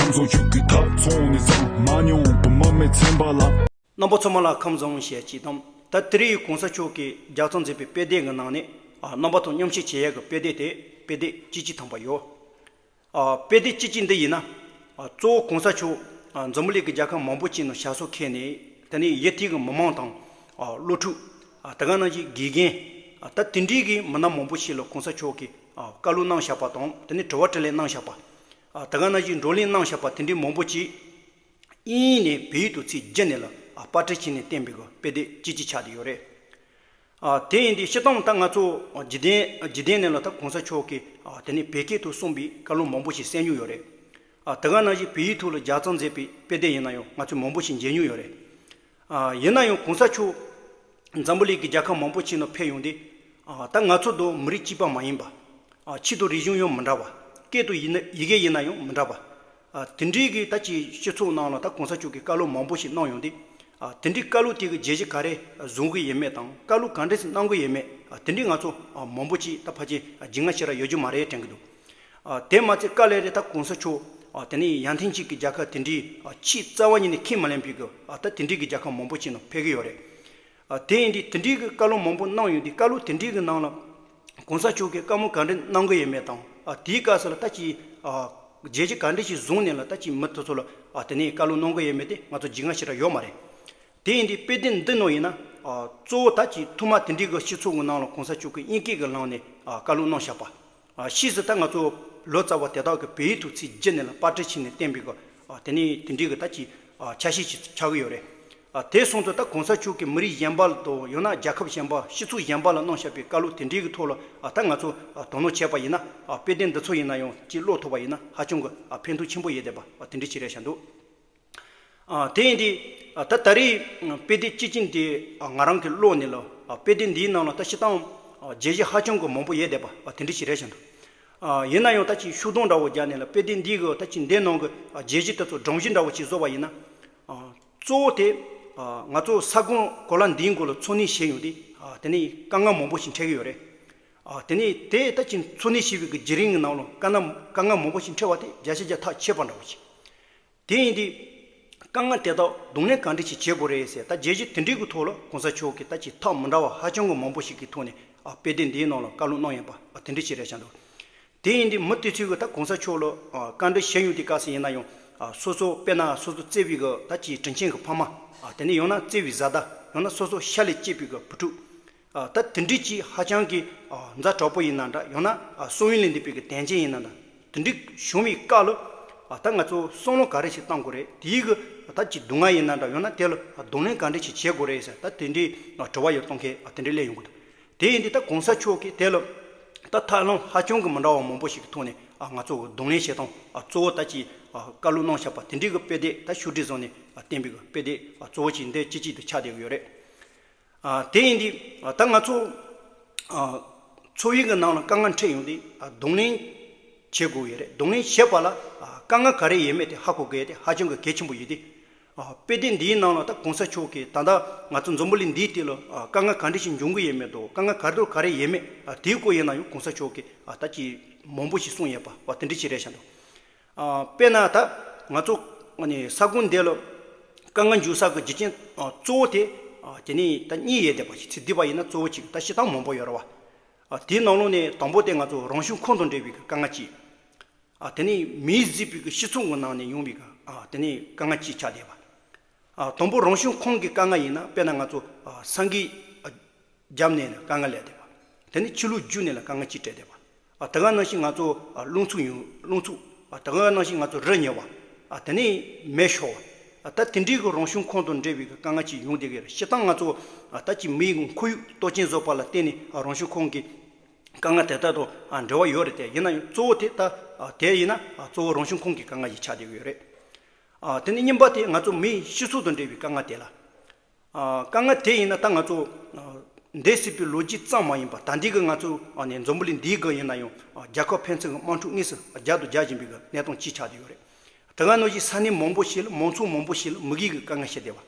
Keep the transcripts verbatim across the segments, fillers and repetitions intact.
ཚོ་ཆུ་གི་ཐབ་ཚོང་ནས་བཟང་མ་མྱོང་བུ་མ་མེད་ཚན་པ་ལ། རྣམ་པ་ཚང་མ་ལ་ཁམས་བཟང་ཞེས་ཅིག་དང་ད་དེ་རིང་གོང་ས་མཆོག་གིས་རྒྱབ་རྩ་མཛད་པའི་དཔེ་དེབ་ཀྱི་ནང་ནས་ཨ་རྣམ་པ་དང་མཉམ་བཤད་བྱེད་ཡས་ཀྱི་དཔེ་དེབ་དེ་དཔེ་དེབ་བཅུ་གཅིག་ཐམ་པ་ཡོད། ཨ་དཔེ་དེབ་བཅུ་གཅིག་འདི་ཡིན་ན་ཨ་གཙོ་བོ་གོང་ས་མཆོག་ཨ་འཛམ་བུ་གླིང་གི་རྒྱལ་ཁབ་མང་པོ་ཅིག་ནང་ཞབས་སོར་འཁོད་ནས་དེ་ནས་ཡུལ་དེའི་གི་མི་མང་དང་ཨ་སློབ་ཕྲུག་ཨ་དེ་ག་ནང་བཞིན་དགེ་རྒན་ཨ་ད་དེ་འདྲའི་གི་མི་སྣ་མང་པོ་ཞིག་ལ་གོང་ས་མཆོག་གིས་ཨ་བཀའ་སློབ་གནང་བཞག་པ་དང་དེ་ནས་དྲི་བ་དྲིས་ལན་གནང་བཞག་པ་ཨ་དེ་ག་ནང་བཞིན་བགྲོ་གླེང་གནང་བཞག་པ་དེ་འདྲའི་མང་པོ་ཅིག་དབྱིན་ཡིག་ནས་བོད་ཡིག་ཏུ་ཚིག་བསྒྱུར་ནས་ལ་ཨ་པར་སྐྲུན་བྱས་ནས་བསྟན་པའི་གི་དཔེ་དེབ་བཅུ་གཅིག་ཆགས་བསྡད་ཡོད་རེད། ཨ་དེ་ཡིན་དུས་སྤྱིར་བཏང་ད་ང་ཚོ་འཇིག་རྟེན་འཇིག་རྟེན་ནས་ལ་ད་གོང་ས་མཆོག་གིས་ཨ་དེ་ནས་བོད་སྐད་དུ་གསུངས་པའི་བཀའ་སློབ་མང་པོ་ཞིག་གསན་མྱོང་ཡོད་རེད། ཨ་དེ་ག་ནང་བཞིན་བོད་ཡིག་ཐོག་ལ་རྒྱབ་རྩ་མཛད་པའི་དཔེ་དེབ་ཡིན་ན་ཡང་ང་ཚོས་མང་པོ་ཞིག་མཇལ་མྱོང་ཡོད་རེད། ཨ་ཡིན་ན་ཡང་གོང་ས་མཆོག་འཛམ་བུ་གླིང་གི་རྒྱལ་ཁབ་མང་པོ་ཞིག་ནང་ཕེབས་ཡོང་དུས་ཨ་ད་ང་ཚོ་དང་མི་རིགས་གཅིག་པ་མ་ཡིན་པ། ཨ་ཆོས་དང་རིག་གཞུང་ཡང་མི་འདྲ་བ། སྐད་དང་ཡིན་ན་ཡི་གེ་ཡིན་ན་ཡང་མི་འདྲ་བ། ཨ་དེ་འདྲའི་གི་ད་ཅིག་སྤྱི་ཚོགས་ནང་ལ་ད་གོང་ས་མཆོག་གིས་བཀའ་སློབ་མང་པོ་ཞིག་གནང་ཡོང་དུས། ཨ་དེ་འདྲའི་བཀའ་སློབ་དེ་གི་བརྗོད་གཞི་ག་རེ་བཟུང་གི་ཡོད་མེད་དང་བཀའ་སློབ་ག་འདྲ་ཞིག་གནང་གི་ཡོད་མེད་ཨ་དེ་འདྲའི་ང་ཚོ་ཨ་མང་པོ་ཅིག་ད་ཕལ་ཆེར་ཨ་རྒྱུས་མངའ་ཞེ་དྲག་ཡོད་རྒྱུ་མ་རེད་དྲན་གི་འདུག་ཨ་དེ་མ་ཚད་དཀའ་ལས་རེད་ད་གོང་ས་མཆོག་ཨ་དེ་ནས་ཡང་ཐེངས་གཅིག་གི་རྒྱལ་ཁབ་དེ་འདྲའི་ཨ་ཆེས་རྩ་བ་ཉིད་ནས་ཁས་མ་ལེན་པའི་གི་ཨ་ད་དེ་འདྲའི་གི་རྒྱལ་ཁབ་མང་པོ་ཅིག་ནང་ཕེབས་གི་ཡོད་རེད། ཨ་དེ་ཡིན་དུས་དེ་འདྲའི་གི་བཀའ་སློབ་མང་པོ་གནང་ཡོད་དུས་བཀའ་སློབ་དེ་འདྲའི་གི་ནང་ལ་གོང་ས་མཆོག་གིས་བཀའ་མོལ་ག་འདྲ་གནང་གི་ཡོད་མེད་དང་ཨ་དེའི་སྐབས་སུ་ལ་ད་ཅིག་ཨ་བརྗོད་གཞི་ག་འདྲ་ཞིག་བཟུང་ནས་ལ་ད་ཅིག་མི་དེ་ཚོ་ལ་ཨ་དེ་ནས་བཀའ་སློབ་གནང་གི་ཡོད་མེད་དེ་ང་ཚོ་རྒྱུས་མངའ་ཞེ་དྲག་ཡོད་མ་རེད། དེ་ཡིན་དུས་དཔེ་དེབ་འདི་ནང་ཡིན་ན་ཨ་གཙོ་བོ་ད་ཅིག་ཐོག་མ་དེ་འདྲའི་གི་སྤྱི་ཚོགས་ཀྱི་ནང་ལ་གོང་ས་མཆོག་གིས་དབྱིན་སྐད་ཀྱི་ལམ་ནས་ཨ་བཀའ་སློབ་གནང་བཞག་པ། ཨ་ཕྱིས་སུ་ད་ང་ཚོ་ལོ་ཙཱ་བ་དེ་དག་གིས་བོད་ཡིག་ཏུ་ཚིག་བསྒྱུར་ནས་ལ་པར་སྐྲུན་བྱས་ནས་བསྟན་པའི་གི་ཨ་དེ་ནས་དེ་འདྲའི་གི་ད་ཅིག་ཨ་ཆ་ཤས་ཤིག་ཆགས་ཀྱི་ཡོད་རེད། ཨ་དེ་སོང་ཙང་ད་གོང་ས་མཆོག་གིས་མི་རིགས་གཞན་པ་ལ་དང་ཡང་ན་རྒྱལ་ཁབ་གཞན་པ་སྤྱི་ཚོགས་གཞན་པ་ལ་གནང་བཞག་པའི་བཀའ་སློབ་དེ་འདྲའི་གི་ཐོག་ལ་ཨ་ད་ང་ཚོ་ཨ་དོ་སྣང་བྱས་པ་ཡིན་ན་ཨ་དཔེ་དེབ་འདི་ཚོ་ཡིན་ན་ཡང་ཅིག་ཀློག་ཐུབ་པ་ཡིན་ན་ཧ་ཅང་གི་ཨ་ཕན་ཐོགས་ཆེན་པོ་ཡོད་བསྡད་པ་ཨ་དེ་འདྲ་ཅིག་རེད་བཞག་འདུག་ཨ་དེ་ཡིན་དུས་ཨ་ད་ད་རེས་ཨ་དཔེ་དེབ་བཅུ་གཅིག་འདི་ཨ་ང་རང་གིས་ཀློག་ནས་ལ་ཨ་དཔེ་དེབ་འདིའི་ནང་ལ་ད་སྤྱིར་བཏང་ཨ་བརྗོད་གཞི་ཧ་ཅང་གི་མང་པོ་ཡོད་བསྡད་པ་ཨ་དེ་འདྲ་ཞིག་རེད་བཞག་འདུག་ཨ་ཡིན་ན་ཡང་ད་ཅིག་ཤུགས་སྡོམ་འདྲ་བོ་བརྒྱབ་ནས་ལ་དཔེ་དེབ་འདིའི་གི་ད་ཅིག་འདིའི་ནང་གི་ཨ་བརྗོད་གཞི་དེ་ཚོ་སྒྲོམ་གཞི་འདྲ་བོ་ཅིག་བཟོ་བ་ཡིན་ན་ཨ་གཙོ་བོ་དེ་ཨ་ང་ཚོ་ས་ཁོངས་གོ་ལ་འདིའི་མགོ་ལ་འཚོ་གནས་བྱས་ཡོང་དུས་ཨ་དེ་ནས་དཀའ་ངལ་མང་པོ་ཞིག་འཕྲད་ཀྱི་ཡོད་རེད། ཨ་དེ་ནས་དེ་ད་ཅིག་འཚོ་གནས་བྱེད་པའི་གི་བརྒྱུད་རིམ་གི་ནང་ལ་དཀའ་ངལ་དཀའ་ངལ་མང་པོ་ཞིག་འཕྲད་པ་དེ་བརྒྱ་ཆ་བརྒྱ་ཐག་ཆོད་པ་འདྲ་བོ་ཅིག་དེ་ཡིན་དུས། དཀའ་ངལ་དེ་དག་གདོང་ལེན་ག་འདྲ་ཞིག་བྱེད་དགོས་རེད་ཟེར་ད་བརྗོད་གཞི་དེ་འདྲའི་གི་ཐོག་ལ་གོང་ས་མཆོག་གིས་ད་ཅིག་ཐབས་མི་འདྲ་བ་ཧ་ཅང་གི་མང་པོ་ཞིག་གི་ཐོག་ནས་ཨ་དཔེ་དེབ་འདིའི་ནང་ལ་བཀའ་སློབ་གནང་ཡོད་པ་ཨ་དེ་འདྲ་ཞིག་རེད་བཞག་འདུག་དེ་ཡིན་དུས་མི་དེ་ཚོས་གི་ད་གོང་ས་མཆོག་ལ་ཨ་བཀའ་འདྲི་ཞུ་ཡོང་དུས་སྐབས་སུ་ཡིན་ན་ཡང་ཨ་སོ་སོ་དཔེར་ན་སོ་སོ་བརྩེ་བའི་གི་ད་ཅིག་དྲིན་ཆེན་གི་ཕ་མ་ཨ་དེ་ནས་ཡང་ན་བརྩེ་བའི་བཟའ་ཟླ་ཡང་ན་སོ་སོ་ཤ་ལས་སྐྱེས་པའི་གི་བུ་ཕྲུག་ཨ་ད་དེ་འདྲའི་ཅིག་ཧ་ཅང་གི་ཨ་ཛ་དྲག་པོ་ཡིན་ན་འདྲ་ཡང་ན་ཨ་གསང་བའི་ལས་འདས་པའི་གི་དོན་ཆེན་ཡིན་ན་འདྲ་དེ་འདྲའི་བྱུང་བའི་སྐབས་ལ་ཨ་ད་ང་ཚོ་བསམ་བློ་ག་རེ་ཞིག་གཏང་དགོས་རེད། དེའི་གི་ཨ་ད་ཅིག་སྡུག་བསྔལ་ཡིན་ན་འདྲ་ཡང་ན་དེ་ལ་ཨ་གདོང་ལེན་ག་འདྲ་ཞིག་བྱེད་དགོས་རེད་ཟེར་ད་དེ་འདྲའི་ཨ་དྲི་བ་ཡང་གཏོང་མཁན་ཨ་དེ་འདྲ་སླེབས་ཡོང་གི་འདུག་དེ་ཡིན་དུས་ད་གོང་ས་མཆོག་གིས་དེ་ལ་ད་ཐབས་ལམ་ཧ་ཅང་གི་མི་འདྲ་བ་མང་པོ་ཞིག་གི་ཐོག་ནས་ཨ་ང་ཚོ་གི་གདོང་ལེན་བྱེད་སྟངས་ཨ་གཙོ་བོ་ད་ཅིག་ཨ་བཀའ་སློབ་གནང་བཞག་པ་དེ་འདྲའི་གི་དཔེ་དེབ་ད་ཤོག་དྲིལ་བཟོས་ནས་ཨ་བསྟན་པའི་གི་དཔེ་དེབ་ཨ་གཙོ་བོ་ཅིག་འདི་གཅིག་གཅིག་ཏུ་ཆགས་བསྡད་ཀྱི་ཡོད་རེད། ཨ་དེ་ཡིན་དུས་ཨ་ད་ང་ཚོ་ཨ་འཚོ་བའི་གི་ནང་ལ་དཀའ་ངལ་འཕྲད་ཡོང་དུས་ཨ་གདོང་ལེན་བྱེད་དགོས་ཡོད་རེད། གདོང་ལེན་བྱེད་པ་ལ་ཨ་དཀའ་ངལ་ག་རེ་ཡོད་མེད་དེ་ཧ་གོ་དགོས་ཡ་དེ་ཧ་ཅང་གི་གལ་ཆེན་པོ་ཡིན་དུས། ཨ་དཔེ་དེབ་འདིའི་ནང་ལ་ད་གོང་ས་མཆོག་གིས་ད་ལྟ་ང་ཚོ་འཛམ་བུ་གླིང་འདིའི་སྟེང་ལ་ཨ་དཀའ་ངལ་ག་འདྲ་ཞིག་འབྱུང་གི་ཡོད་མེད་དང་དཀའ་ངལ་ག་རེ་དང་ག་རེ་ཡོད་མེད་ཨ་དེའི་སྐོར་ཡིན་ན་ཡང་གོང་ས་མཆོག་གིས་ཨ་ད་ཅིག་མང་པོ་ཞིག་གསུངས་ཡོད་པ་ཨ་དེ་འདྲ་ཞིག་རེད་བཞག་འདུག་ཨ་དཔེར་ན་ད་ང་ཚོ་ཨ་ནི་ས་ཁོངས་འདི་ལ་དཀའ་ངལ་འབྱུང་ས་གི་རྒྱུ་རྐྱེན་ཨ་གཙོ་བོ་དེ་ཨ་དེ་ནི་ད་གཉིས་ཡོད་བསྡད་པ་ཞིག་ཚིག་བསྡུས་པ་ཡིན་ན་གཙོ་བོ་གཅིག་ད་བཤད་སྟངས་མང་པོ་ཡོད་རེད་བ། ཨ་དེའི་ནང་ལོགས་ནས་དང་པོ་དེ་ང་ཚོ་རང་བྱུང་ཁོངས་དང་འབྲེལ་བའི་གི་དཀའ་ངལ་གཅིག་ཨ་དེ་ནས་མིས་བཟོས་པའི་གི་སྤྱི་ཚོགས་ཀྱི་ནང་ནས་ཡོང་བའི་གི་ཨ་དེ་ནས་དཀའ་ངལ་གཅིག་ཆགས་བསྡད་པ། ཨ་དང་པོ་རང་བྱུང་ཁོངས་ཀྱི་དཀའ་ངལ་ཡིན་ན་དཔེར་ན་ང་ཚོ་ཨ་ས་འགུལ་ཨ་བརྒྱབ་ནས་ལ་དཀའ་ངལ་སླེབས་བསྡད་པ། དེ་ནས་ཆུ་ལོག་རྒྱུག་ནས་ལ་དཀའ་ངལ་གཅིག་འཕྲད་བསྡད་པ། ཨ་དེ་ག་ནང་བཞིན་ང་ཚོ་ཨ་རླུང་འཚུབ་ཡོང་རླུང་འཚུབ་ཨ་དེ་ག་ནང་བཞིན་ང་ཚོ་རི་ཉིལ་བ། ཨ་དེ་ནས་མེ་ཤོར་བ། ཨ་ད་དེ་འདྲའི་གི་རང་བྱུང་ཁོངས་དང་འབྲེལ་བའི་གི་དཀའ་ངལ་གཅིག་ཡོང་བསྡད་གི་རེད། སྤྱིར་བཏང་ང་ཚོ་ཨ་ད་ཅིག་མིའི་ཁོར་ཡུག་གཏོར་སྐྱོན་བཟོས་པ་ལ་བརྟེན་ནས་ཨ་རང་བྱུང་ཁོངས་ཀྱི་དཀའ་ངལ་དེ་ལྟར་དུ་ཨ་འབྲེལ་བ་ཡོད་རེད་དེ། ཡིན་ན་ཡང་གཙོ་བོ་དེ་ལྟ་ཨ་དེ་ཡིན་ན་ཨ་གཙོ་བོ་རང་བྱུང་ཁོངས་ཀྱི་དཀའ་ངལ་ཞིག་ཆགས་བསྡད་ཀྱི་ཡོད་རེད། ཨ་དེ་ནས་གཉིས་པ་དེ་ང་ཚོ་མིའི་སྤྱི་ཚོགས་དང་འབྲེལ་བའི་དཀའ་ངལ་དེ་ལ། ཨ་དཀའ་ངལ་དེ་ཡིན་ན་ད་ང་ཚོ་ཨ་འདས་ཟིན་པའི་ལོ་རྒྱུས་ཙམ་མ་ཡིན་པར་ད་ལྟའི་གི་ང་ཚོ་ཨ་ནི་འཛམ་བུ་གླིང་འདིའི་གི་ཡིན་ན་ཡང་ཨ་རྒྱལ་ཁབ་ཕན་ཚུན་གི་དམག་འཁྲུག་དངོས་སུ་ཨ་རྒྱག་ཏུ་རྒྱག་བཞིན་པའི་གི་གནས་སྟངས་ཅིག་ཆགས་བསྡད་ཡོད་རེད། དེ་ག་ནང་བཞིན་ས་གནས་མང་པོ་ཞིག་ལ་མང་ཚོགས་མང་པོ་ཞིག་ལ་མུ་གེའི་གི་དཀའ་ངལ་ཞིག་བསྡད་པ།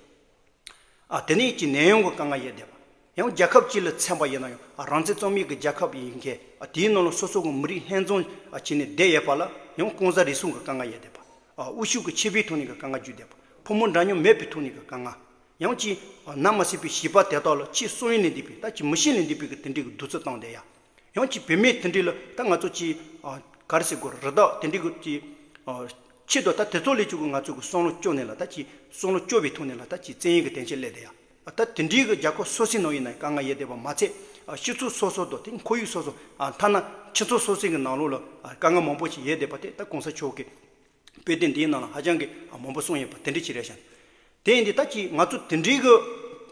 ཨ་དེ་ནས་ཀྱི་ནད་ཡམས་ཀྱི་དཀའ་ངལ་ཡོད་བསྡད་པ། ཡང་རྒྱལ་ཁབ་གཅིག་ལ་མཚོན་པ་ཡིན་ན་ཡང་ཨ་རང་བཙན་རྩོད་མེད་ཀྱི་རྒྱལ་ཁབ་ཡིན་མཁན་ཨ་དེའི་ནང་ལ་སོ་སོ་གི་མི་རིགས་ལྷན་འཛོམས་ཨ་བྱས་ནས་བསྡད་ཡོད་པ་ལ་ཡང་ལྐོག་ཟ་རུལ་སུངས་ཀྱི་དཀའ་ངལ་ཡོད་བསྡད་པ། དབུལ་ཕྱུག་གི་ཁྱད་པར་ཐོག་ནས་ཀྱི་དཀའ་ངལ་བརྗོད་བསྡད་པ། ཕོ་མོ་འདྲ་མཉམ་མེད་པའི་ཐོག་ནས་ཀྱི་དཀའ་ངལ། ཡང་ཅིག་ནང་མི་སྲིད་པའི་བྱིས་པ་དེ་དག་ལ་ཆེས་སོ་ཡིན་ལས་འདས་པའི་ད་ཅིག་མི་ཤེས་ལས་འདས་པའི་གི་དེ་འདྲའི་གི་བདུད་རྩི་བཏང་བསྡད་ཡ། ཡང་ཅིག་བུད་མེད་དེ་འདྲའི་ལ་ད་ང་ཚོ་ཅིག་ག་རེ་ཟེར་དགོས་རེད། རི་དྭགས་དེ་འདྲའི་གི་ཅིག་ཆེད་དུ་ད་དེ་ཚོ་ལས་ཅུག་གི་ང་ཚོ་གི་བསམ་བློ་སྐྱོ་ནས་ལ་ད་ཅིག་བསམ་བློ་སྐྱོ་བའི་ཐོག་ནས་ལ་ད་ཅིག་བཙན་གཡེམ་གི་དོན་ཆེད་སླེབས་བསྡད་ཡ། ད་དེ་འདྲའི་གི་རྒྱལ་ཁབ་སོ་སོའི་ནང་ཡིན་ན་དཀའ་ངལ་ཡོད་བསྡད་པ་མ་ཚད། སྤྱི་ཚོགས་སོ་སོ་དང་དེ་ཁོར་ཡུག་སོ་སོ། ཐ་ན་ཁྱིམ་ཚང་སོ་སོའི་གི་ནང་ལོགས་ལ་དཀའ་ངལ་མང་པོ་ཞིག་ཡོད་བསྡད་པ་དེ་ད་གོང་ས་མཆོག་གི་དཔེ་དེབ་འདིའི་ནང་ལ་ཧ་ཅང་གི་མང་པོ་གསུངས་ཡོད་པ་དེ་འདྲ་ཅིག་རེད་ཤག་དེ་ཡིན་དུས་ད་ཅིག་ང་ཚོ་དེ་འདྲའི་གི་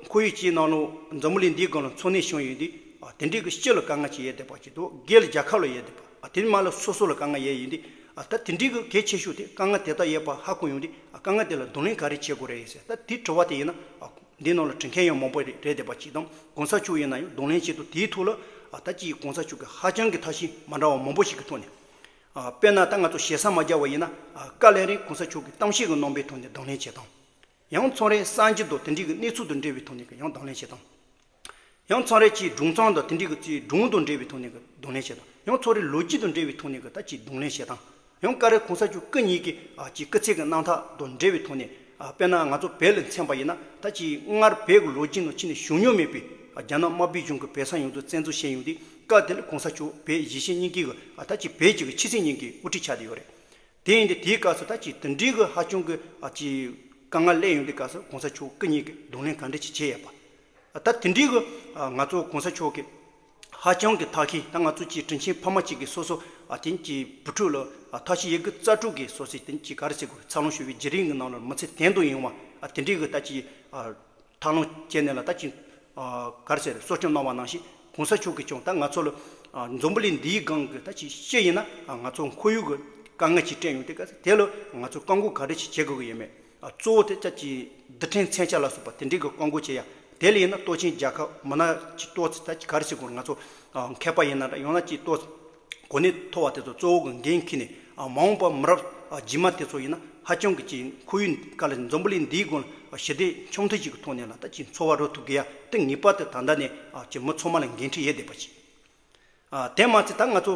ཁོར་ཡུག་ཅིག་ནང་ལོགས་འཛམ་བུ་གླིང་འདིའི་སྒང་ལ་འཚོ་གནས་བྱུང་ཡོད་དུས། དེ་འདྲའི་གི་སྤྱི་ལ་དཀའ་ངལ་ཅིག་ཡོད་བསྡད་པ་ཅིག་དང་སྒེར་ལ་རྒྱལ་ཁབ་ལ་ཡོད་བསྡད་པ། དེ་མ་ལ་སོ་སོ་ལ་དཀའ་ངལ་ཡོད་ཡིན་དུས། ད་དེ་འདྲའི་གི་གལ་ཆེ་ཤོས་དེ་དཀའ་ངལ་དེ་དག་ཡོད་པ་ཧ་གོ་ཡོང་དུས་དཀའ་ངལ་དེ་ལ་གདོང་ལེན་ག་རེ་བྱེད་དགོས་རེད་ཟེར། ད་དེའི་དྲི་བ་དེ་ཡིན་ན། འདི་ནང་ལ་དྲི་མཁན་ཡང་མང་པོ་རེད་རེད་བསྡད་པ་ཅིག་དང་གོང་ས་མཆོག་ཡིན་ན་ཡང་གདོང་ལེན་བྱེད་དུས་དེའི་ཐོག་ལ་ད་ཅིག་གོང་ས་མཆོག་གི་ཧ་ཅང་གི་ཐབས་ཤེས་མ་འདྲ་བ་མང་པོ་ཞིག་གི་ཐོག་ནས། དཔེར་ན་ད་ང་ཚོ་ཞེ་ས་མ་རྒྱག་པ་ཡིན་ན། དཀའ་ལས་རིང་གོང་ས་མཆོག་གི་གཏམ་བཤད་ཀྱི་རྣམ་པའི་ཐོག་ནས་གདོང་ལེན་བྱེད་སྟངས། ཡང་མཚམས་རེ་གསར་འགྱུར་དང་དེ་འདྲའི་གི་གནས་ཚུལ་དང་འབྲེལ་བའི་ཐོག་ནས་ཀྱི་ཡང་གདོང་ལེན་བྱེད་སྟངས། ཡང་མཚམས་རེ་ཅིག་སྒྲུང་གཏམ་དང་དེ་འདྲའི་གི་ཅིག་སྒྲུང་དང་འབྲེལ་བའི་ཐོག་ནས་ཀྱི་གདོང་ལེན་བྱེད་སྟངས། ཡང་མཚམས་རེ་ལོ་རྒྱུས་དང་འབྲེལ་བའི་ཐོག་ནས་ཀྱི་ད་ཅིག་གདོང་ལེན་བྱེད་སྟངས། ཡང་སྐབས་རེ་གོང་ས་མཆོག་སྐུ་ཉིད་ཀྱི་ཨ་ཅིག་སྐུ་ཚེ་གི་རྣམ་ཐར་དང་འབྲེལ་བའི་ཐོག་ནས། ཨ་དཔེར་ན་ང་ཚོ་བོད་ལ་མཚོན་པ་ཡིན་ན་ད་ཅིག་སྔར་བོད་ཀྱི་ལོ་རྒྱུས་ནང་ཕྱི་ནས་བྱུང་མྱོང་མེད་པའི་ཨ་རྒྱ་ནག་དམར་པོའི་གཞུང་གིས་བོད་ས་ཡོངས་རྫོགས་བཙན་འཛུལ་བྱས་ཡོང་དུས་སྐབས་དེ་ལ་གོང་ས་མཆོག་བོད་གཞིས་བྱེས་གཉིས་ཀའི་གི་ཨ་ད་ཅིག་བོད་ཀྱི་གི་ཆེས་སྲིད་གཉིས་ཀའི་དབུ་ཁྲིད་ཆགས་བསྡད་ཡོད་རེད། དེ་ཡིན་དུས་དེའི་སྐབས་སུ་ད་ཅིག་དེ་འདྲའི་གི་ཧ་ཅང་གི་ཨ་ཅིག་དཀའ་ངལ་སླེབས་ཡོང་དུས་སྐབས་སུ་གོང་ས་མཆོག་སྐུ་ཉིད་ཀྱིས་གདོང་ལེན་ག་འདྲ་ཅིག་བྱས་ཡོད་པ། ད་དེ་འདྲའི་གི་ང་ཚོ་གོང་ས་མཆོག་གི་ཧ་ཅང་གི་ཐབས་ཤེས། ད་ང་ཚོ་ཅིག་དྲིན་ཆེན་ཕ་མ་གཅིག་གིས་སོ་སོ་ཨ་དེ་ཅིག་བུ་ཕྲུག་ལ་ཨ་ཐབས་ཤེས་ཡོད་དགུ་རྩལ་སྤྲུགས་ཀྱིས་སོ་སོའི་དེ་ཅིག་ག་རེ་ཟེར་དགོས། འཚར་ལོངས་བྱུང་བའི་བརྒྱུད་རིམ་གྱི་ནང་ལ་མི་ཚེ་དོན་དུ་ཡོང་བ་ཨ་དེ་འདྲའི་གི་ད་ཅིག་ཨ་ཐབས་ལམ་སྤྱད་ནས་ལ་ད་ཅིག་ཨ་ག་རེ་ཟེར། གསོ་སྐྱོང་གནང་བ་ནང་བཞིན་གོང་ས་མཆོག་གིས་ཀྱང་ད་ང་ཚོ་ལ་ཨ་འཛམ་བུ་གླིང་འདིའི་སྒང་གི་ད་ཅིག་སྤྱི་ཡིན་ན་ཨ་ང་ཚོ་ཁོར་ཡུག་གི་དཀའ་ངལ་ཅིག་འཕྲད་ཡོང་དུས་སྐབས་སུ་དེ་ལ་ང་ཚོས་བཀག་འགོག་ག་རེ་ཅིག་བྱེད་དགོས་ཀྱི་ཡོད་མེད། ཨ་གཙོ་བོ་དེ་ད་ཅིག་རྡུལ་ཕྲན་མཚོན་ཆ་ལ་སོགས་པ་དེ་འདྲའི་གི་བཀག་འགོག་བྱེད་ཡ། དེ་ལ་ཡིན་ན་སྟོབས་ཆེན་རྒྱལ་ཁབ་མི་སྣ་ཅིག་ཏོག་ཙམ་ད་ཅིག་ག་རེ་ཟེར་དགོས། ང་ཚོ་ཨ་མཁས་པ་ཡིན་ན་འདྲ། ཡང་ན་ཅིག་ཏོག་ཙམ་གོ་གནས་མཐོ་བ་དེ་ཚོ་གཙོ་བོ་གི་འགན་འཁྱེར་ནས། ཨ་མ་འོངས་པ་མི་རབས་ཨ་རྗེས་མ་དེ་ཚོ་ཡིན་ན་ཧ་ཅང་གི་ཅིག་ཁོར་ཡུག་ག་ལ་འཛམ་བུ་གླིང་འདིའི་སྒང་ལ་ཞི་བདེ་འཆམ་མཐུན་ཅིག་གི་ཐོག་ནས་ལ་ད་ཅིག་འཚོ་བ་རོལ་ཐུབ་དགོས་ཡ་དེ་ངེས་པར་དུ་ད་ལྟ་ནས་ཨ་ཅིག་མི་ཚང་མ་ལ་འགན་འཁྲི་ཡོད་བསྡད་པ་ཅིག་ཨ་དེ་མ་ཚད་ད་ང་ཚོ་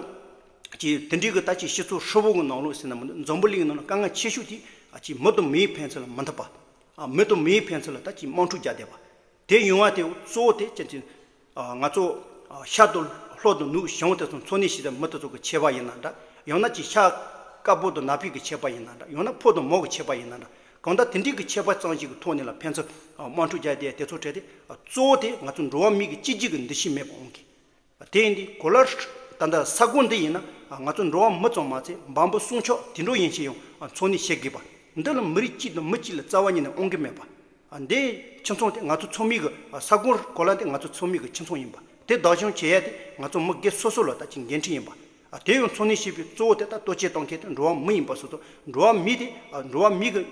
ཀྱི་དེ་འདྲའི་གི་ད་ཅིག་སྤྱི་ཚོགས་ཧྲིལ་པོ་གི་ནང་ལོགས་ཟེར་ན་མི་འདུག་འཛམ་བུ་གླིང་ནང་ལ་དཀའ་ངལ་ཆེ་ཤོས་དེ་ཨ་ཅིག་མི་དང་མིའི་ཕན་ཚུན་ལ་མི་མཐུན་པ། ཨ་མི་དང་མིའི་ཕན་ཚུན་ལ་ད་ཅིག་དམག་འཁྲུག་རྒྱག་བསྡད་པ། དེ་ཡོང་བ་དེ་གཙོ་བོ་དེ་ཅི་ཅི་ཨ་ང་ཚོ་ཨ་ཤ་དང་ལྷོ་དང་ནུབ་བྱང་དེ་ཚོ་འཚོ་གནས་བྱེད་སའི་མི་དེ་ཚོ་གི་ཁྱད་པར་ཡིན་ན་འདྲ། ཡང་ན་ཅིག་ཤ་དཀར་པོ་དང་ནག་པོའི་གི་ཁྱད་པར་ཡིན་ན་འདྲ། ཡང་ན་ཕོ་དང་མོ་གི་ཁྱད་པར་ཡིན་ན་འདྲ། གང་ལྟར་དེ་འདྲའི་གི་ཁྱད་པར་ཙམ་ཞིག་གི་ཐོག་ནས་ལ་ཕན་ཚུན་ཨ་དམག་འཁྲུག་རྒྱག་བསྡད་དེ་ཚོ་འཕྲད་དེ། ཨ་གཙོ་བོ་དེ་ང་ཚོ་འགྲོ་བ་མི་གི་གཅིག་གྱུར་གྱི་འདུ་ཤེས་མེད་པ་འོང་གི། དེ་ཡིན་དུས་གོ་ལ་ད་ལྟ་ས་གོ་འདི་ཡིན་ན་ང་ཚོ་འགྲོ་བ་མི་ཙམ་མ་ཚད་འབའ་འབུ་སྲུང་སྐྱོབ་དུད་འགྲོ་ཡན་ཆད་ཡང་འཚོ་གནས་བྱེད་དགོས་པ། འདི་ལ་མི་རིགས་གཅིག་དང་མི་གཅིག་ལ་རྩ་བ་ཉིད་ནས་དབང་གི་མེད་པ། འདི་ཁྱིམ་ཚང་དེ་ང་ཚོ་ཚང་མའི་གི་ས་གོ་གོ་ལ་དེ་ང་ཚོ་ཚང་མའི་གི་ཁྱིམ་ཚང་ཡིན་པ། དེ་བདག་སྐྱོང་བྱེད་ཡ་དེ་ང་ཚོ་མི་སྒེར་སོ་སོ་ལ་ད་ཅིག་འགན་འཁྲི་ཡིན་པ། དེ་ཡང་འཚོ་གནས་བྱེད་པའི་གཙོ་བོ་དེ་ད་གཏོར་བཅོམ་གཏོང་མཁན་དེ་འགྲོ་བ་མི་ཡིན་པ་སོ་སོ། འགྲོ་བ་མི་དེ་འགྲོ་བ་མི་གི་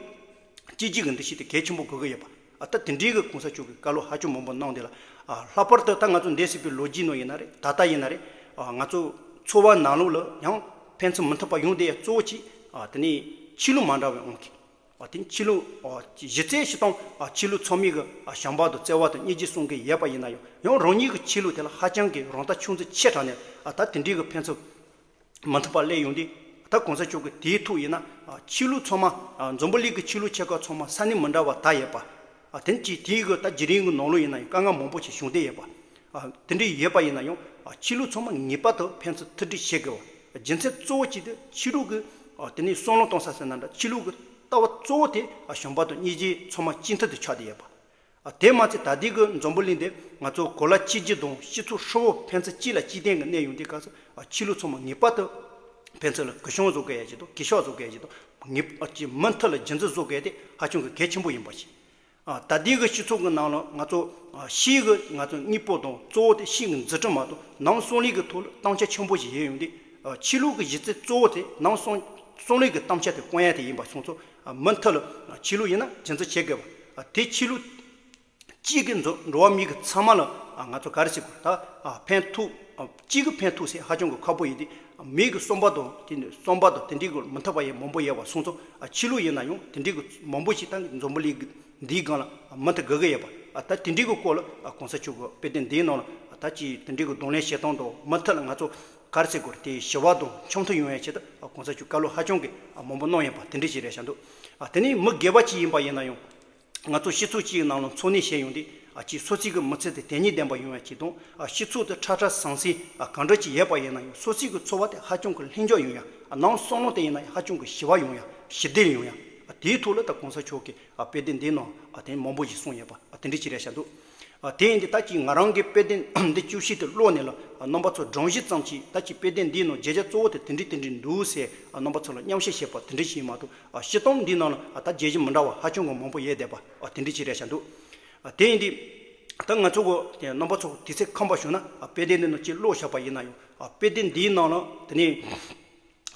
གཅིག་གྱུར་གྱི་འདུ་ཤེས་དེ་གལ་ཆེན་པོ་དགོས་ཀྱི་ཡོད་པ། ཨ་ད་དེ་འདྲའི་གི་གོང་ས་མཆོག་གིས་བཀའ་སློབ་ཧ་ཅང་མང་པོ་གནང་དེ་ལ། ཨ་ལྷག་པར་དུ་ད་ང་ཚོ་འདས་ཟིན་པའི་ལོ་རྒྱུས་ནང་ཡིན་ན་རེད། ད་ལྟ་ཡིན་ན་རེད། ཨ་ང་ཚོ་འཚོ་བ་ནང་ལོགས་ལ་ཡང་ཕན་ཚུན་མི་མཐུན་པ་ཡོང་བསྡད་ཡ་གཙོ་བོ་གཅིག་ཨ་དེ་ནི་ཆོས་ལུགས་མ་འདྲ་བའི་དབང་གིས། ཨ་དེ་ནི་ཆོས་ལུགས་ཨ་གཞི་རྩའི་སྤྱི་བཏང་ཨ་ཆོས་ལུགས་ཚང་མའི་གི་ཨ་བྱམས་པ་དང་བརྩེ་བ་དང་སྙིང་རྗེ་གསུང་གི་ཡོད་པ་ཡིན་ན་ཡང་། ཡང་རང་ཉིད་ཀྱི་ཆོས་ལུགས་དེ་ལ་ཧ་ཅང་གི་རང་ལྟ་ཆུང་ཙག་ཆེ་དྲགས་ནས། ཨ་ད་དེ་འདྲའི་གི་ཕན་ཚུན་མི་མཐུན་པ་སླེབས་ཡོང་དུས། ད་གོང་ས་མཆོག་གིས་དེའི་ཐོག་ཡིན་ན་ཨ་ཆོས་ལུགས་ཚང་མ་ཨ་འཛམ་བུ་གླིང་གི་ཆོས་ལུགས་ཆེ་ཁག་ཚང་མ་ས་གནས་མི་འདྲ་བ་དར་ཡོད་པ། ཨ་དེ་ནི་ཅིག་དེའི་གི་ད་བརྒྱུད་རིམ་གི་ནང་ལོགས་ཡིན་ན་ཡང་དཀའ་ངལ་མང་པོ་ཞིག་བྱུང་བསྡད་ཡོད་པ། ཨ་དེ་འདྲའི་ཡོད་པ་ཡིན་ན་ཡང་ཨ་ཆོས་ལུགས་ཚང་མ་ངེས་པར་དུ་ཕན་ཚུན་མཐུན་སྒྲིལ་བྱེད་དགོས་པ། རྒྱུ་མཚན་གཙོ་བོ་གཅིག་དེ་ཆོས་ལུགས་ཀྱི་ཨ་དེ་ནི་བསམ་བློ་གཏོང་ས་ཟེར་ན་འདྲ། ཆོས་ལུགས་ཀྱི་ལྟ་བ་གཙོ་བོ་དེ་ཨ་བྱམས་པ་དང་སྙིང་རྗེ་ཚང་མ་གཅིག་མཐུན་དུ་ཆགས་བསྡད་ཡོད་པ། ཨ་དེ་མ་ཚད་ད་ལྟའི་གི་འཛམ་བུ་གླིང་འདི་ང་ཚོ་གོ་ལ་གཅིག་གྱུར་དང་སྤྱི་ཚོགས་ཧྲིལ་པོ་ཕན་ཚུན་གཅིག་ལ་གཅིག་བརྟེན་གྱི་གནས་ཡོང་དུས་སྐབས་སུ། ཨ་ཆོས་ལུགས་ཚང་མ་ངེས་པར་དུ་ཕན་ཚུན་ལ་གུས་ཞབས་བཟོ་དགོས་ཡ་ཞིག་དང་། གུས་ཞབས་བཟོ་དགོས་ཡ་ཞིག་དང་། ངེས་ཨ་ཅིག་མུ་མཐུད་ལ་རྒྱུན་འཛིན་བཟོ་དགོས་ཡ་དེ་ཧ་ཅང་གི་གལ་ཆེན་པོ་ཡིན་པ་ཞིག་ཨ་ད་ལྟའི་གི་སྤྱི་ཚོགས་ཀྱི་ནང་ལ་ང་ཚོ་ཨ་ཕྱིའི་གི་ང་ཚོ་དངོས་པོ་དང་གཙོ་བོ་དེ་ཕྱིའི་གི་འཛུགས་སྐྲུན་མ་གཏོགས་ནང་གསང་གནས་ཀྱི་ཐོག་ལ་གཏམ་བཤད་ཆེན་པོ་ཞིག་ཡོད་ཡོང་དུས། ཨ་ཆོས་ལུགས་ཀྱི་གཞི་རྩའི་གཙོ་བོ་དེ་ནང་གསང་གསང་གནས་ཀྱི་གཏམ་བཤད་དེ་སྐོང་ཡ་དེ་ཡིན་པ་སོང་ཙང་། ཨ་མུ་མཐུད་ལ་ཨ་ཆོས་ལུགས་ཡིན་ན་རྒྱུན་འཛིན་བྱེད་དགོས་པ། ཨ་དེ་ཆོས་ལུགས་གཅིག་གི་འགྲོ་འགྲོ་བ་མི་གི་ཚང་མ་ལ་ཨ་ང་ཚོ་ག་རེ་ཟེར་དགོས། ད་ཨ་ཕན་ཐོགས། ཨ་གཅིག་གི་ཕན་ཐོགས་ཟེར་ཧ་ཅང་གི་ཁག་པོ་ཡིན་དུས། ཨ་མི་གི་བསམ་པ་དང་དེ་ནི་བསམ་པ་དང་དེ་འདྲའི་གི་མི་མཐུན་པ་ཡང་མང་པོ་ཡོད་པ་སོང་ཙང་། ཨ་ཆོས་ལུགས་ཡིན་ན་ཡང་དེ་འདྲའི་གི་མང་པོ་ཞིག་ད་འཛམ་བུ་གླིང་གི་འདིའི་སྒང་ལ་ཨ་མུ་མཐུད་དགོས་ཀྱི་ཡོད་པ། ཨ་ད་དེ་འདྲའི་གི་སྐོར་ལ་ཨ་གོང་ས་མཆོག་གི་དཔེ་དེབ་འདིའི་ནང་ལ་ཨ་ད་ཅིག་དེ་འདྲའི་གི་གདོང་ལེན་བྱེད་སྟངས་དང་མུ་མཐུད་ལ་ང་ཚོ་ ག་རེ་ཟེར་དགོས་རེད། དེ་ཞི་བ་དང་འཆམ་མཐུན་ཡོང་ཡ་ཆེད་དུ་གོང་ས་མཆོག་བཀའ་སློབ་ཧ་ཅང་གི་མང་པོ་གནང་ཡོད་པ་དེ་འདྲ་ཞིག་རེད་བཞག་འདུག་དེ་ནས་མི་སྒེར་པ་ཅིག་ཡིན་པ་ཡིན་ན་ཡང་། ང་ཚོ་སྤྱི་ཚོགས་གཅིག་ནང་ལ་འཚོ་གནས་བྱས་ཡོང་དུས་ཨ་ཅིག་སོ་སོའི་གི་མི་ཚེ་དེ་དོན་སྙིང་ལྡན་པ་ཡོང་ཡ་ཅིག་དང་། ཨ་སྤྱི་ཚོགས་དེ་ཁྲ་ཁྲ་ཟང་ཟིང་ཨ་གང་འདྲ་ཅིག་ཡོད་པ་ཡིན་ན་ཡང་སོ་སོའི་གི་འཚོ་བ་དེ་ཧ་ཅང་གི་ལྷིང་འཇགས་ཡོང་ཡ། ཨ་ནང་བསམ་བློ་དེ་ཡིན་ན་ཡང་ཧ་ཅང་གི་ཞི་བ་ཡོང་ཡ། ཞི་བདེ་ཡོང་ཡ། ཨ་དེའི་ཐོག་ལ་ད་གོང་ས་མཆོག་གི་ཨ་དཔེ་དེབ་འདིའི་ནང་ཨ་དེ་མང་པོ་ཞིག་གསུངས་ཡོད་པ་ཨ་དེ་འདྲ་ཅིག་རེད་བཞག་འདུག་ཨ་དེ་ཡིན་དུས་ད་ཅིག་ང་རང་གི་དཔེ་དེབ་འདི་བཅུ་བཞི་དེ་ཀློག་ནས་ལ་ཨ་རྣམ་པ་ཚོ་སྒྲོམ་གཞི་ཙམ་ཅིག་ད་ཅིག་དཔེ་དེབ་འདིའི་ནང་བརྗོད་བྱ་གཙོ་བོ་དེ་དེ་འདྲ་དེ་འདྲ་འདུག་ཟེར་ཨ་རྣམ་པ་ཚོ་ལ་མཉམ་བཤད་བྱས་པ་དེ་འདྲ་ཞིག་མ་གཏོགས། ཨ་སྤྱིར་བཏང་འདི་ནང་ལ་ཨ་ད་བརྗོད་གཞི་མི་འདྲ་བ་ཧ་ཅང་གི་མང་པོ་ཡོད་བསྡད་པ་ཨ་དེ་འདྲ་ཅིག་རེད་བཞག་འདུག་ཨ་དེ་ཡིན་དུས་ད་ང་ཚོ་གི་དེ་རྣམ་པ་ཚོ་དུས་ཚོད་ཁོམ་པ་བྱུང་ན་ཨ་དཔེ་དེབ་འདི་ནང་ཅིག་ཀློག་བཞག་པ་ཡིན་ན་ཡང་། ཨ་དཔེ་དེབ་འདིའི་ནང་ལ་དེ་ནས་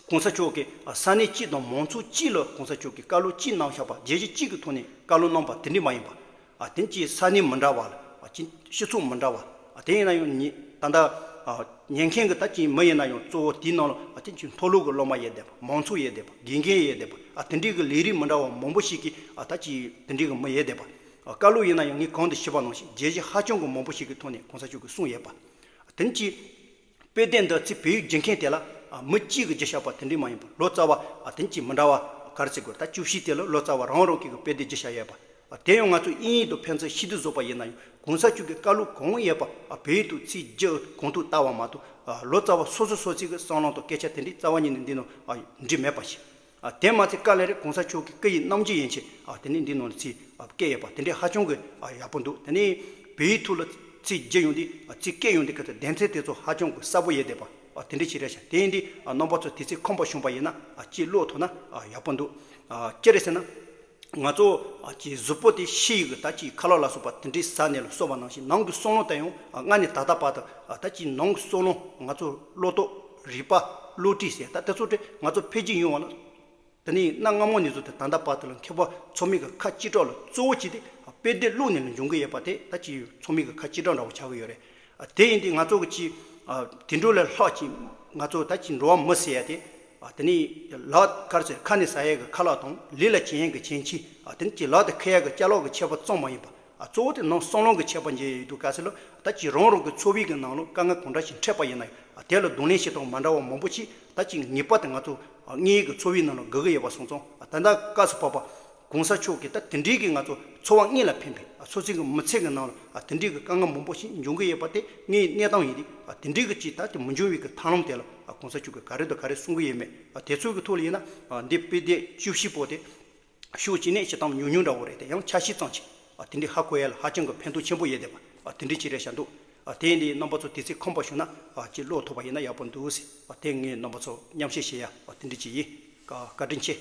གོང་ས་མཆོག་གིས་ཨ་ས་གནས་གཅིག་དང་མང་ཚོགས་གཅིག་ལ་གོང་ས་མཆོག་གིས་བཀའ་སློབ་གཅིག་གནང་བཞག་པ། བརྗོད་གཞི་གཅིག་གི་ཐོག་ནས་བཀའ་སློབ་གནང་པ་དེ་འདྲ་མ་ཡིན་པ། ཨ་དེ་ཅིག་ས་གནས་མི་འདྲ་བ་ལ་ཨ་ཅིག་སྤྱི་ཚོགས་མི་འདྲ་བ། ཨ་དེ་ཡིན་ན་ཡང་ཉི་ད་ལྟ་ཨ་ཉན་མཁན་གྱི་ད་ཅིག་མི་ཡིན་ན་ཡང་གཙོ་བོ་དེའི་ནང་ལ་ཨ་དེ་ཅིག་མཐོ་སློབ་ཀྱི་སློབ་མ་ཡོད་བསྡད་པ། མང་ཚོགས་ཡོད་བསྡད་པ། དགེ་རྒན་ཡོད་བསྡད་པ། ཨ་དེ་འདྲའི་གི་ལས་རིགས་མི་འདྲ་བ་མང་པོ་ཞིག་གི་ཨ་ད་ཅིག་དེ་འདྲའི་གི་མི་ཡོད་བསྡད་པ། ཨ་བཀའ་སློབ་ཡིན་ན་ཡང་ངས་གོང་དུ་ཞུས་པ་ནང་བཞིན་བརྗོད་གཞི་ཧ་ཅང་གི་མང་པོ་ཞིག་གི་ཐོག་ནས་གོང་ས་མཆོག་གིས་གསུངས་ཡོད་པ། ཨ་དེ་ཅིག་དཔེ་དེབ་འདི་ཚིག་བོད་ཡིག་བསྒྱུར་མཁན་དེ་ལ་ཨ་མི་གཅིག་གིས་བསྒྱུར་བཞག་པ་དེ་འདྲ་མ་ཡིན་པར་ལོ་ཙཱ་བ་ཨ་དེ་ཅིག་མི་འདྲ་བ་ག་རེ་ཟེར་དགོས། ད་བཅུ་བཞི་དེ་ལ་ལོ་ཙཱ་བ་རང་རང་གི་གི་དཔེ་དེབ་བསྒྱུར་བཞག་ཡོད་པ། ཨ་དེ་ཡང་ང་ཚོ་དབྱིན་ཡིག་དང་ཕན་ཚུན་ཤེས་བསྡུར་བཟོས་པ་ཡིན་ན་ཡང་གོང་ས་མཆོག་གི་བཀའ་སློབ་གང་ཡོད་པ་ཨ་བོད་ཡིག་ཏུ་ཚིག་བསྒྱུར་གོང་དུ་བསྟར་བ་མ་གཏོགས། ཨ་ལོ་ཙཱ་བ་སོ་སོ་སོ་སོའི་གི་བསམ་བློ་དང་སྐད་ཆ་དེ་འདྲའི་རྩ་བ་ཉིད་ནས་འདི་ནང་ཨ་འབྲི་མེད་པ་ཞིག་ཨ་དེ་མ་ཚད་དཀའ་ལས་རེད། གོང་ས་མཆོག་གི་སྐུ་ཡི་རྣམ་འགྱུར་ཡན་ཆད་ཨ་དེ་ནས་འདི་ནང་ལ་ཚིག་ཨ་བཀོད་ཡོད་པ་དེ་འདྲའི་ཧ་ཅང་གི་ཨ་ཡག་པོ་འདུག་དེ་ནས་བོད་ཡིག་ཐོག་ལ་ཚིག་བསྒྱུར་ཡོང་དུས་ཨ་ཚིག་བཀོད་ཡོང་དུས་ག་ཚོད་སྡེ་ཚན་དེ་ཚོ་ཧ་ཅང་གི་གསལ་པོ་ཡོད་བསྡད་པ་ཨ་དེ་འདྲ་ཞིག་རེད་ཤག་དེ་ཡིན་དུས་ཨ་རྣམ་པ་ཚོ་དུས་ཚོད་ཁོམ་པ་བྱུང་པ་ཡིན་ན་ཨ་ཅིག་ཀློག་ཐུབ་ན་ཨ་ཡག་པོ་འདུག་ཨ་ཅི་རེད་ཟེར་ན། ང་ཚོ་ཨ་ཅིག་གཟུགས་པོ་དེ་ཕྱི་ཡི་གི་ད་ཅིག་ཁ་ལག་ལ་སོགས་པ་དེ་འདྲའི་ཟ་ནས་ལ་གསོ་བ་ནང་བཞིན་ནང་གི་བསམ་བློ་དེ་ཡང་ཨ་སྔ་ནས་ད་ལྟ་བར་དུ་ཨ་ད་ཅིག་ནང་གི་བསམ་བློ་ང་ཚོ་བློ་ལྡོག་རིག་པ་བློ་གྲོས་ཟེར་ད་དེ་ཚོ་དེ་ང་ཚོ་འཕེལ་རྒྱས་ཡོང་བ་ལ། དེ་ནས་གནའ་སྔ་མོ་ནས་བཟུང་སྟེ་ད་ལྟ་བར་དུ་ལ་མཁས་པ་ཚོགས་མི་གི་ཁ་གཅིག་གྲོགས་ལ་གཙོ་བོ་བྱས་ཏེ་དཔེ་དེབ་ཀློག་ནས་ལ་འབྱུང་གི་ཡོད་པ་དེ་ད་ཅིག་ཚོགས་མི་གི་ཁ་གཅིག་གྲོགས་འདྲ་བོ་ཆགས་ཀྱི་ཡོད་རེད། དེ་ཡིན་དུས་ང་ཚོ་གི་ཅིག་དེ་འདྲ་ལས་ལྷག་ཅིག་ང་ཚོ་ད་ཅིག་འགྲོ་བ་མི་ཟེར་ཡ་དེ་དེ་ནས་ལག་ག་རེ་ཟེར་ཁ་ནས་ཟ་ཡ་གི་ཁ་ལག་དང་ལུས་ལ་བྱིན་ཡ་གི་བྱིན་ཆས་དེ་ནས་ཅིག་ལག་ཏུ་འཁྱེར་ཡ་གི་ཅ་ལག་གི་ཁྱད་པར་ཙམ་མ་ཡིན་པ། ཨ་གཙོ་བོ་དེ་ནང་བསམ་བློ་གི་ཁྱད་པར་འབྱེད་ཡོད་དུས་ག་ཚོད་ལ་ད་ཅིག་རང་རང་གི་འཚོ་བའི་གི་ནང་ལ་དཀའ་ངལ་གང་འདྲ་ཞིག་འཕྲད་པ་ཡིན་ན་ཡང་ཨ་དེ་ལ་གདོང་ལེན་བྱེད་སྟངས་མ་འདྲ་བ་མང་པོ་ཞིག་ད་ཅིག་ངེས་པར་དུ་ང་ཚོ་ཨ་དངོས་ཡོད་ཀྱི་འཚོ་བའི་ནང་ལ་དགོས་ཀྱི་ཡོད་པ་སོང་ཙང་ཨ་ད་ལྟ་སྐབས་སུ་བབ་པ་གོང་ས་མཆོག་གིས་ད་དེ་འདྲའི་གི་ང་ཚོ་འཚོ་བ་དངོས་ལ་ཕན་པའི་ཨ་སོ་སོའི་གི་མི་ཚེ་གི་ནང་ལ་ཨ་དེ་འདྲའི་གི་དཀའ་ངལ་མང་པོ་ཞིག་འབྱུང་གི་ཡོད་པ་དེ་དངོས་ཡོད་གནས་སྟངས་ཡིན་དུས་ཨ་དེ་འདྲའི་གི་ཅིག་ད་དེ་མི་འབྱུང་བའི་གི་ཐབས་ལམ་དེ་ལ་ཨ་གོང་ས་མཆོག་གིས་ག་རེ་དང་ག་རེ་གསུང་གི་ཡོད་མེད་ཨ་དེ་ཚོའི་གི་ཐོག་ལ་ཡིན་ན་ཨ་འདི་དཔེ་དེབ་བཅུ་བཞི་པོ་དེ། ཤུགས་ཀྱིས་ནས་ཅི་དང་ཉུང་ཉུང་འདྲ་བོ་རེད་དེ་ཡང་ཆ་ཤས་ཙམ་ཅིག་ཨ་དེ་འདྲའི་ཧ་གོ་ཡ་ལ་ཧ་ཅང་གི་ཕན་ཐོགས་ཆེན་པོ་ཡོད་བསྡད་པ་ཨ་དེ་འདྲའི་ཅིག་རེད་བཞག་འདུག་ཨ་དེ་ཡིན་དུས་རྣམ་པ་ཚོ་དུས་ཚོད་ཁོམ་པ་བྱུང་ན་ཨ་ཅིག་ཀློག་ཐུབ་པ་ཡིན་ན་ཡག་པོ་འདུག་ཟེར་ཨ་དེ་ངས་རྣམ་པ་ཚོ་མཉམ་བཤད་བྱེད་ཡ་ཨ་དེ་འདྲའི་ཅིག་ཡིན། བཀའ་དྲིན་ཆེ།